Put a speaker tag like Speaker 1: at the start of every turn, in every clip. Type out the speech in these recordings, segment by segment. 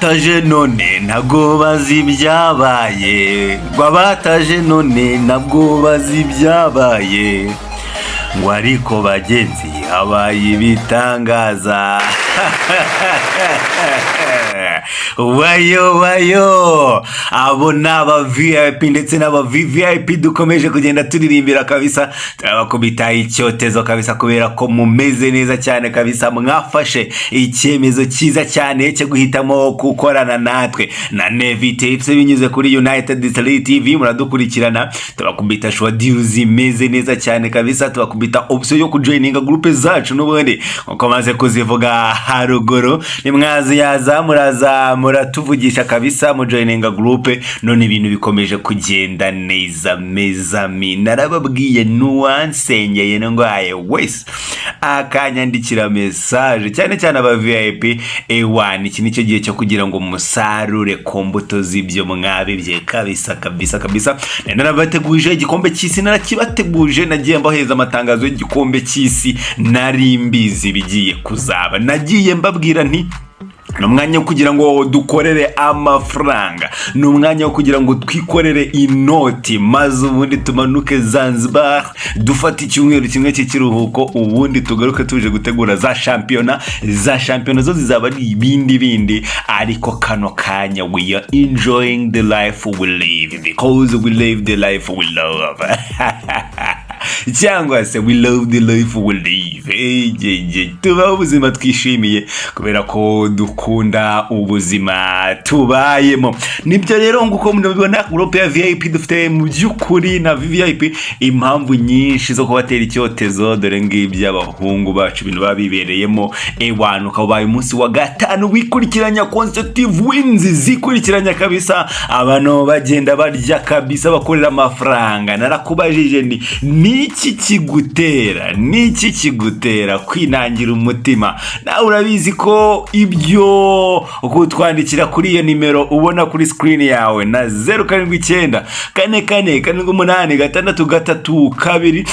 Speaker 1: Abataje none ntabwo bazi ibyabaye, ngo abataje none ntabwo bazi ibyabaye, ngo ariko bagenzi habaye ibitangaza. Wayo wayo, abo ni aba VIP ndetse n'aba VVIP dukomeje kugenda turirimbira kabisa. Turabakubita icyotezo kabisa kubera ko mumeze neza cyane kabisa. Mwafashe icyemezo cyiza cyane cyo guhitamo gukorana natwe na Nevi Tapes binyuze kuri United 3 TV. Muradukurikirana, tubakubita sure deals zimeze neza cyane kabisa, tubakubita option yo kujoininga groupe zacu n'ubundi nkuko maze kuzivuga haruguru. Nimwaziyaza muraza muratuvugisha kabisa, mujoininga groupe. None ibintu bikomeje kugenda neza mezami. Narababwiye, nuwansengeye ndwaye wese akanyandikira message, cyane cyane aba VIP, ewan, iki nicyo gihe cyo kugira ngo musarure ku mbuto z'ibyo mwabibye kabisa kabisa kabisa. Nari narabateguje igikombe cy'isi, narakibateguje, nagiye mbahereza amatangazo y'igikombe cy'isi, nari mbizi bigiye kuzaba. Nagiye mbabwira nti ni umwanya wo kugira ngo dukorere amafaranga, ni umwanya wo kugira ngo twikorere inoti, maze ubundi tumanuke Zanzibar dufate icyumweru kimwe cy'ikiruhuko, ubundi tugaruke tuje gutegura za shampiyona. Za shampiyona zo zizaba ari ibindi bindi, ariko kano kanya we are enjoying the life we live because we live the life we love, cyangwa se we love the life we live. Ege, tubaho ubuzima twishimiye kubera ko dukunda ubuzima tubayemo. Nibyo rero, nguko mubibona, groupe ya VIP dufite mu by'ukuri na VVIP impamvu nyinshi zo kubatera icyotezo. Dore ngibyo abahungu bacu, ibintu baba bibereyemo. Ewana, ukaba ubaye umunsi wa gatanu wikurikiranya, consecutive wins zikurikiranya kabisa, abantu bagenda barya kabisa, bakorera amafaranga. Narakubajije ni niki kigutera, niki kigutera kwinangira umutima? Nawe urabizi ko ibyo kutwandikira kuri iyo nimero ubona kuri screen yawe na 0794478632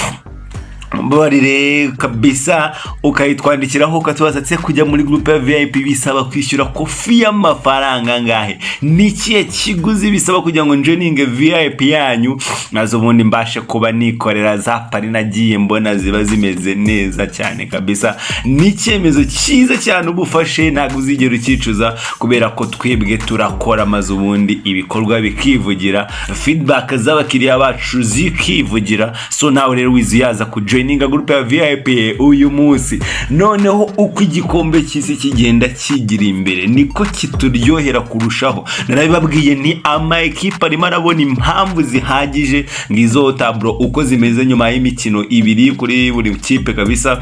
Speaker 1: mbabarire kabisa, ukayitwandikiraho ukatubaza ati kujya muri groupe ya VIP bisaba kwishyura kofi y'amafaranga angahe? Ni ikihe kiguzi bisaba kugira ngo njoininge VIP yanyu, maze ubundi mbashe kuba nikorera za pari nagiye mbona ziba zimeze neza cyane kabisa? Ni icyemezo cyiza cyane uba ufashe, ntabwo uzigera ucyicuza kubera ko twebwe turakora maze ubundi ibikorwa bikivugira, feedback z'abakiriya bacu zikivugira. So nawe rero wizuyaza kujoininga groupe ya VIP uyu munsi. Noneho uko igikombe cy'isi kigenda kigira imbere niko kituryohera kurushaho. Narabibabwiye ni ama ekipa arimo arabona impamvu zihagije. Ngizo tableau uko zimeze nyuma y'imikino ibiri kuri buri kipe kabisa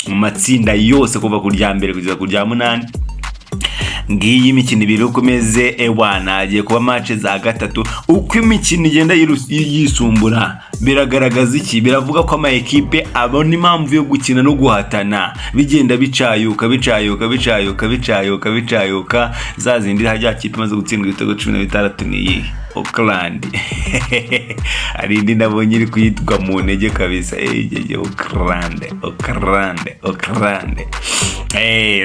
Speaker 1: mu matsinda yose, kuva ku rya mbere kugeza ku rya munani. Ngiyi imikino ibiri uko imeze. Ewana, hagiye kuba match za gatatu. Uko imikino igenda yisumbura biragaragaza iki? Biravuga ko ama ekipe abona impamvu yo gukina no guhatana, bigenda bicayuka, bicayuka, bicayuka, bicayuka, bicayuka. Za zindi hajya kipe imaze gutsindwa ibitego 16 ni iyihe? Auckland. Hari indi nabonye iri kuyitwa mu ntege kabisa. Egege, Auckland, Auckland, Auckland.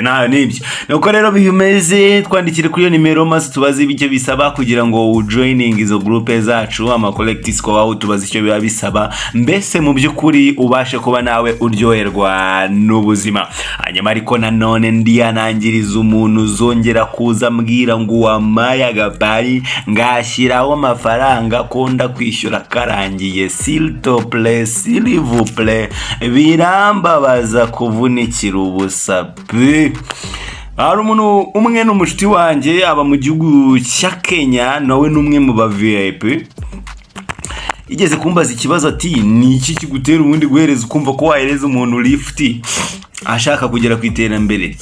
Speaker 1: Na nibyo, nuko rero bimeze. Twandikire kuri iyo nimero maze tubaze ibyo bisaba kugira ngo ujoining izo groupe zacu, ama correct score, tubaze icyo biba bisaba, mbese mu by'ukuri ubashe kuba nawe uryoherwa n'ubuzima. Hanyuma ariko nanone ndiyanangiriza umuntu uzongera kuza ambwira ngo wamaye agapari ngashyiraho amafaranga ko ndakwishyura karangiye. S'il te plaît, s'il vous plaît, birambabaza kuvunikira ubusa pe. Hari umuntu umwe, ni umushuti wanjye, aba mu gihugu cya Kenya, nawe ni umwe mu ba VIP. Igeze kumbaza ikibazo ati ni iki kigutera ubundi guhereza, ukumva ko wahereza umuntu lift ashaka kugera ku iterambere rye?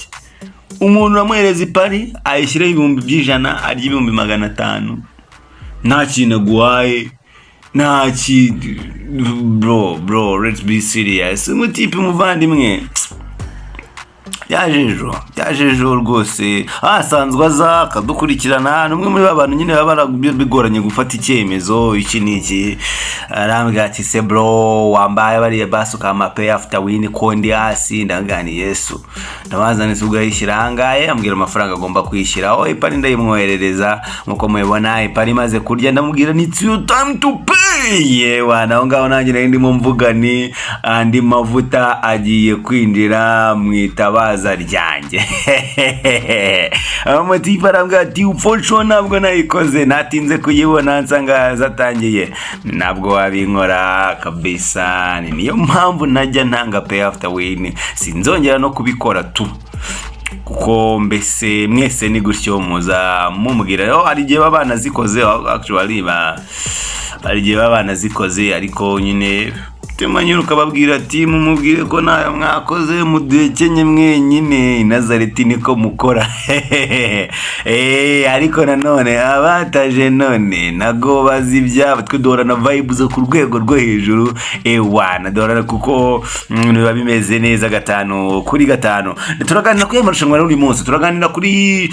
Speaker 1: Umuntu uramuhereza ipari, ayishyiraho ibihumbi by'ijana, arya 500,000, nta kintu aguhaye, nta kintu. Bro, bro, let's be serious. Umutipe, umuvandimwe, Yaje ejo, yaje ejo rwose. Asanzwe aza akadukurikirana, ni umwe muri ba bantu nyine baba bigoranye gufata icyemezo iki n'iki. Arambwira ati: "Se bro, wambaye bariya basi ukampa pay after win ko ndi hasi?" Ndangani Yesu, ndabazanitse ubwo ayishyira ahangahe, ambwira amafaranga agomba kwishyiraho ipari, ndayimwoherereza. Nkuko mubibona, ipari imaze kurya, ndamubwira ni: "It's your time to pay." Yewe, naho ngaho nanjye nari ndimo mvuga ni andi mavuta agiye kwinjira mu itabaza ryanjye. Amatipe arambwira ati: "For sure ntabwo nayikoze, natinze kuyibona, nsanga zatangiye, ntabwo wabinkora kabisa." Ni niyo mpamvu najya ntanga pay after win, sinzongera no kubikora tu, kuko mbese mwese ni gutyo muza mumubwira. Oh, hari igihe baba banazikoze actually, hari igihe baba banazikoze, ariko nyine tema nyine ukababwira ati: "Mumubwire ko nayo mwakoze, muduhekenye mwenyine i Nazareti niko mukora." Ariko nanone abataje none nago bazi ibyabo, twe duhorana vibe zo ku rwego rwo hejuru. Ewana duhorana kuko biba bimeze neza 5 kuri 5. Turaganira kuri aya marushanwa rero uyu munsi, turaganira kuri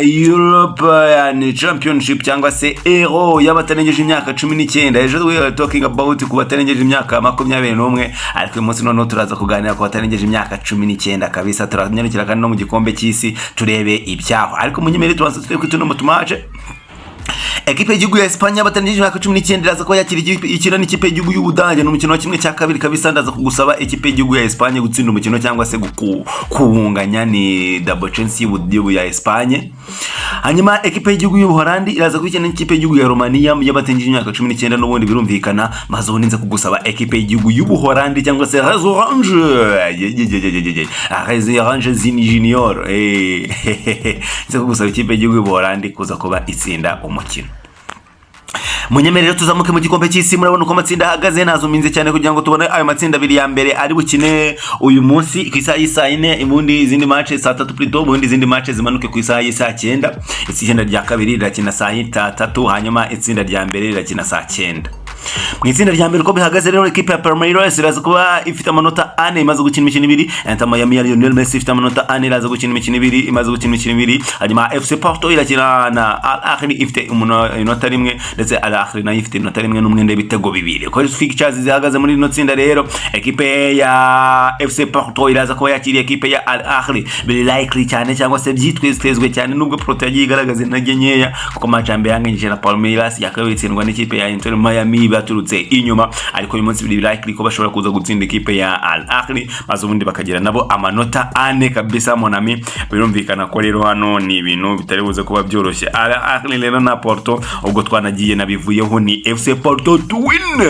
Speaker 1: European Championship cyangwa se Euro y'abatarengeje imyaka 19. Ejo we are talking about ku batarengeje imyaka 21, ariko uyu munsi noneho turaza kuganira ku batarengeje imyaka 19 kabisa. Turanyarukira kandi no mu gikombe cy'isi, turebe ibyaho, ariko munyemere tubanza turebe kuri tuno mu tumaje. Ekipe y'igihugu ya Espanya batarengeje imyaka 19 iraza kuba yakira ikina n'ikipe y'igihugu y'Ubudage. Ni umukino wa 1/2 kabisa. Ndaza kugusaba ikipe y'igihugu ya Espanye gutsinda umukino cyangwa se kuwunganya, ni double chance ya Espanye. Hanyuma ekipe y'igihugu y'Ubuholandi iraza kuba ikina n'ikipe y'igihugu ya Romania y'abatarengeje imyaka 19 n'ubundi birumvikana. Maze ubundi nza kugusaba ekipe y'igihugu y'Ubuholandi cyangwa se Les Orange, Les Orange zini junior. Nza kugusaba ikipe y'igihugu y'Ubuholandi kuza kuba itsinda umukino. Munyemerere tuzamuke mu gikombe cy'isi. Murabona uko amatsinda ahagaze. Nazuminze cyane kugira ngo tubone ayo matsinda abiri ya mbere ari bukine uyu munsi ku isaha y'isaa 4, ubundi izindi match saa 3 plutôt, ubundi izindi match zimanuke ku isaha y'isaa 9. Itsinda rya kabiri rirakina saa 3, hanyuma itsinda rya mbere rirakina saa 9. Mu itsinda rya mbere uko bihagaze rero, ekipe ya Palmeiras iraza kuba ifite amanota 4, imaze gukina imikino ibiri. Inter Miami ya Lionel Messi ifite amanota 4, iraza gukina imikino ibiri, imaze gukina imikino ibiri. Hanyuma FC Porto irakina na Al Ahly ifite inota 1, ndetse Al Ahly nayo ifite inota 1 n'umwenda w'ibitego 2. Uko fixtures zihagaze muri rino tsinda rero, ekipe ya FC Porto iraza kuba yakiriye ekipe ya Al Ahly. Biri likely cyane cyangwa se byitwezwe cyane, nubwo Porto yagiye igaragaza intege nkeya, kuko match ya mbere yanganyije na Palmeiras, ya kabiri itsindwa n'ikipe ya Inter Miami baturutse inyuma, ariko uyu munsi biri likely ko bashobora kuza gutsinda ikipe ya Al Ahly, maze ubundi bakagira nabo amanota 4 kabisa. Mon ami, birumvikana ko rero hano ni ibintu bitari buze kuba byoroshye. Al Ahly rero na Porto, ubwo twanagiye nabivuyeho, ni FC Porto to win.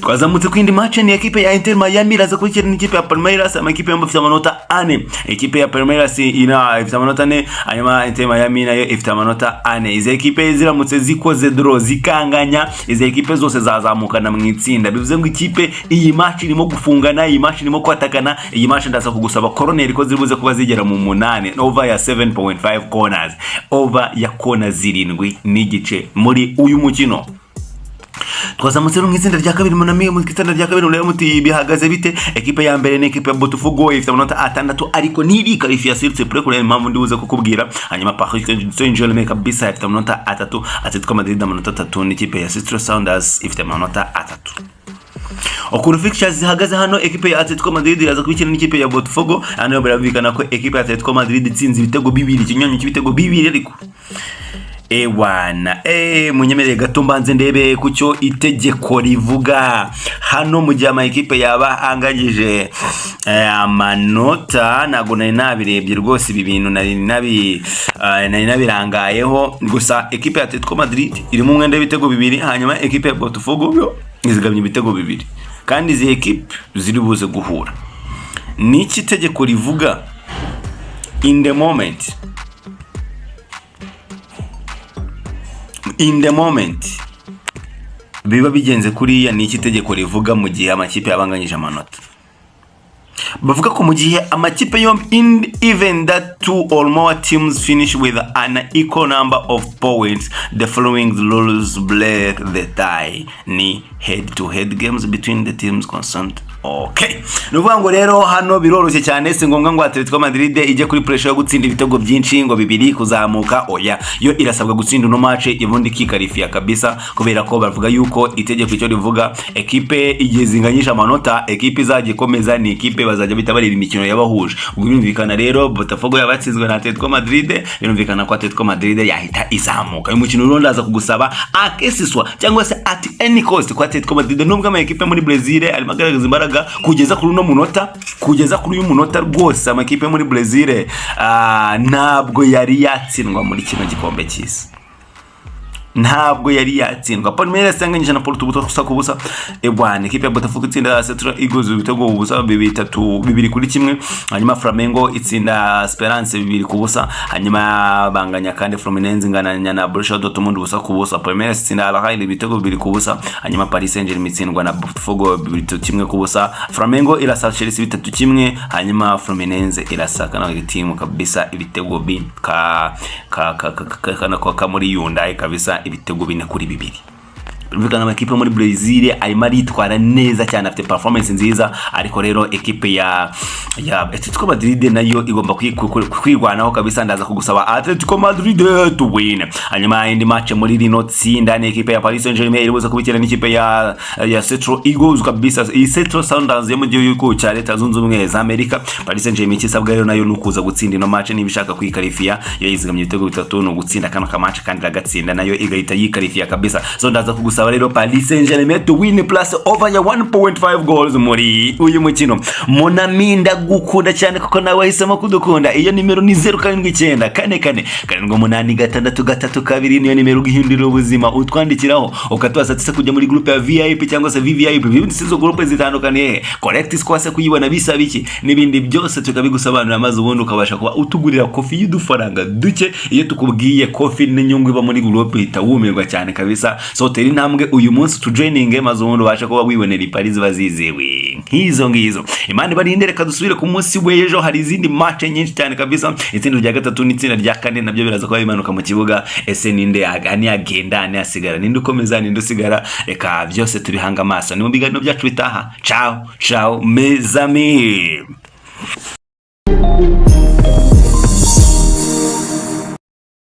Speaker 1: Twazamutse ku yindi match, ni ekipe ya Inter Miami iraza kurikirana n'ikipe ya Palmeiras. Amakipe yombi afite amanota 4. Ekipe ya Palmeiras ina ifite amanota 4, hanyuma Inter Miami nayo ifite amanota 4. Izi ekipe ziramutse zikoze draw, zikanganya, izi ekipe zose zazamukana mu itsinda. Bivuze ngo ikipe iyi match irimo gufungana, iyi match irimo kwatakana. Iyi match ndaza kugusaba corner ko ziri buze kuba zigera mu 8, over ya 7.5 corners, over ya corner 7.5 muri uyu mukino. Twazamutse mu itsinda rya kabiri, munami. Mu itsinda rya kabiri murebe muti bihagaze bite? Ekipe ya mbere ni ekipe ya Botafogo, ifite amanota 6, ariko ntiri qualifié s'il te plaît, kureba impamvu ndi buze kukubwira. Hanyuma Paris Saint-Germain kabisa ifite amanota 3, Atletico Madrid amanota 3, n'ikipe ya Seattle Sounders ifite amanota 3. Ukuntu fixtures zihagaze hano, ekipe ya Atletico Madrid iraza kubikina n'ikipe ya Botafogo. Hano birumvikana ko ekipe ya Atletico Madrid itsinze ibitego 2, ikinyuranyo cy'ibitego 2. Ariko ewana munyemerere gato mbanze ndebe ku cyo itegeko rivuga hano mu gihe amakipe yaba anganyije amanota. Ntabwo nari nabirebye rwose ibi bintu, nari nabirangayeho gusa. Ekipe ya Atletico Madrid irimo umwenda w'ibitego 2, hanyuma ekipe ya Botafogo yo izigamye ibitego 2, kandi izi ekipe ziri buze guhura. Ni iki itegeko rivuga in the moment biba bigenze kuriya? Ni iki itegeko rivuga mu gihe amakipe yabanganyije amanota? Bavuga ko mu gihe amakipe yombi, in even that two or more teams finish with an equal number of points, the following rules break the tie: ni head to head games between the teams concerned. Okay, ni ukuvuga ngo rero hano biroroshye cyane. Si ngombwa ngo Atletico Madrid ijye kuri pressure yo gutsinda ibitego byinshi ngo bibiri kuzamuka. Oya, yo irasabwa gutsinda uno match, ubundi ikikarifiya kabisa, kubera ko bavuga yuko itegeko icyo rivuga, ekipe igihe zinganyisha amanota, ekipe izajya ikomeza ni ekipe bazajya bita bareba imikino yabahuje. Ubwo birumvikana rero, Botafogo yabatsinzwe na Atletico Madrid, birumvikana ko Atletico Madrid yahita izamuka. Uyu mukino rero ndaza kugusaba akesiswa cyangwa se at any cost ko Atletico Madrid, nubwo ama ekipe muri Brazil arimo agaragaza imbaraga kugeza kuri uno munota, kugeza kuri uyu munota rwose, amakipe muri Brazil ntabwo yari yatsindwa muri kino gikombe cy'isi, ntabwo yari yatsindwa. Palmeiras yanganyije na Porto 0-0. Ebwana, ikipe ya Botafogo itsinda Central Eagles ibitego ubusa bitatu 2-1. Hanyuma Flamengo itsinda Esperance 2-0. Hanyuma banganya kandi Fluminense inganya na Borussia Dortmund 0-0. Palmeiras itsinda Al Ahly ibitego 2-0. Hanyuma Paris Saint-Germain itsindwa na Botafogo 3-1. Flamengo irasa Chelsea 3-1. Hanyuma Fluminense irasa kana timu kabisa ibitego bi ka ka ka ka ka ka ka muri Hyundai kabisa, ibitego 4-2. Birumvikana amakipe muri Brazil arimo aritwara neza cyane, afite performance nziza. Ariko rero ekipe ya Atletico Madrid nayo igomba kwirwanaho kabisa. Ndaza kugusaba Atletico Madrid to win. Hanyuma indi match muri rino tsinda ni ekipe ya Paris Saint-Germain iri buze kubikira n'ikipe ya Central Eagles kabisa, iyi Central Sounders yo mu gihugu cya Leta Zunze Ubumwe za Amerika. Paris Saint-Germain ikisabwa rero nayo ni ukuza gutsinda ino match niba ishaka kwikarifiya. Yo yizigamye ibitego bitatu, ni ugutsinda kano ka match kandi iragatsinda, nayo igahita yikarifiya kabisa. So ndaza kugusaba rero Paris Saint-Germain to win plus over ya 1.5 goals muri uyu mukino. Monami, ndagukunda cyane kuko nawe wahisemo kudukunda. Iyo nimero ni 0794478632, niyo nimero ugihindurira ubuzima. Utwandikiraho ukatubaza ati: "Se kujya muri groupe ya VIP cyangwa se VVIP, ibindi si izo groupe zitandukaniye he? Correct score se kuyibona bisaba iki?" N'ibindi byose tukabigusobanurira, maze ubundi ukabasha kuba utugurira coffee y'udufaranga duke. Iyo tukubwiye coffee n'inyungu iba muri groupe, uhita wumirwa cyane kabisa. So tera intambwe uyu munsi tujoininge, maze ubundi ubashe kuba wibonera ipari ziba zizewe nk'izo ngizo. Imana ibarinde. Reka dusubire ku munsi w'ejo, hari izindi match nyinshi cyane kabisa. Itsinda rya gatatu n'itsinda rya kane nabyo biraza kuba bimanuka mu kibuga. Ese ninde ni agenda, ni asigara, ninde ukomeza, ninde usigara? Reka byose tubihanga amaso, ni mu biganiro byacu bitaha. Ciao ciao, mes amis.